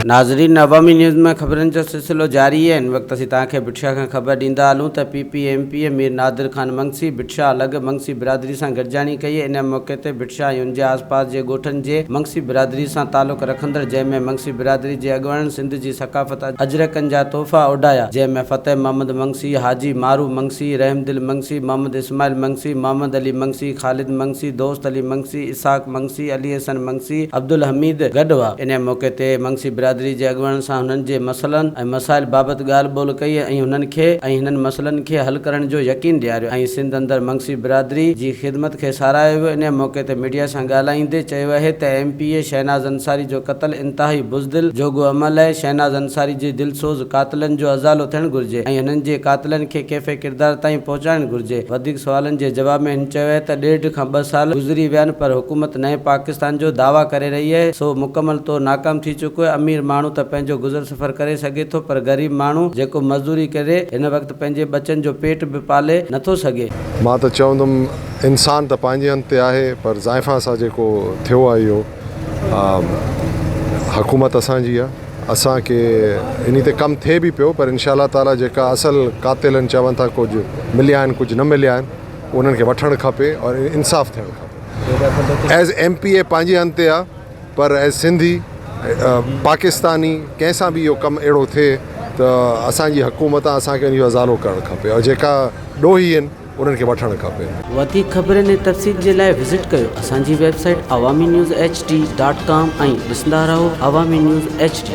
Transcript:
ناظرين عوامي نيوز ۾ خبرن جو سلسلو جاري آهي هن وقت اسين توهان کي ڀٽشاهه کان خبر ڏيندا هلون ته P P M P A Mir Nadir Khan Mangsi Bhitshah لڳ منگسي برادري سان گڏجاڻي ڪئي ان موقعي تي ڀٽشاهه ۽ ان جي آس پاس جي ڳوٺن جي منگسي برادري سان تعلق رکندڙ جنهن ۾ منگسي برادري جي اڳواڻن سنڌ جي ثقافت اجرڪن جا تحفا اوڍايا جنهن ۾ فتح محمد منگسي، حاجي مارو منگسي، رحمدل منگسي، محمد اسماعيل منگسي، محمد علي منگسي، خالد منگسي، دوست علي منگسي، اسحاق منگسي، علي حسن منگسي، عبدالحميد گڏ هئا. انهيء موقعي تي منگسي برادري جي اڳواڻن سان هنن جي مسئلن ۽ مسائل بابت ڳالهه ٻولهه ڪئي ۽ هنن کي ۽ هنن مسئلن کي حل ڪرڻ جو يقين ڏياريو ۽ سنڌ اندر منگسي برادري جي خدمت کي ساراهيو ويو. انهيء موقعي تي ميڊيا سان ڳالهائيندي چيو اهي ته M P A Shahnaz Ansari جو قتل انتهائي بزدل جوڳو عمل اهي، شهناز انصاري جي دلسوز قاتلن جو ازالو ٿيڻ گهرجي ۽ هنن جي قاتلن کي ڪيفي ڪردار تائين پهچائڻ گهرجي. وڌيڪ سوالن جي جواب ۾ هن چيو اهي ته ڏيڍ کان ٻه سال گذري ويا آهن پر حڪومت نئين پاڪستان جو دعويٰ ڪري رهي اهي سو مڪمل طور ناڪام ٿي چڪو اهي، امير ماڻهو ته پنهنجو گذر سفر ڪري سگهي ٿو پر غريب ماڻهو جيڪو مزدوري ڪري هن وقت پنهنجي ٻچن جو پيٽ به پالي نٿو سگهي. مان ته چوندم انسان ته پنهنجي هنڌ تي آهي پر زائفان سان جيڪو ٿيو آهي اهو حڪومت اسان جي آهي اسان کي انهي تي ڪم ٿئي به پيو پر انشاء الله تعالي جيڪا اصل قاتل آهن چون ٿا ڪجهه مليا آهن ڪجهه نه مليا آهن انهن کي وٺڻ کپي اور انصاف ٿيڻ کپي ايز ايم پي اي پنهنجي هنڌ تي آهي پر ايز سنڌي پاڪستاني ڪنهن سان به اهو ڪم اهڙو ٿئي ته اسان جي حڪومت اسان کي ان جو ازالو ڪرڻ کپي اور جيڪا ڏوهي آهن انهن کي وٺڻ کپي. وڌيڪ خبرن ۽ تفصيل جي لاء وزٽ ڪيو اسان جي website Awami news H D dot com ۽ ڏسندا رهو عوامي نيوز ايڇ ڊي.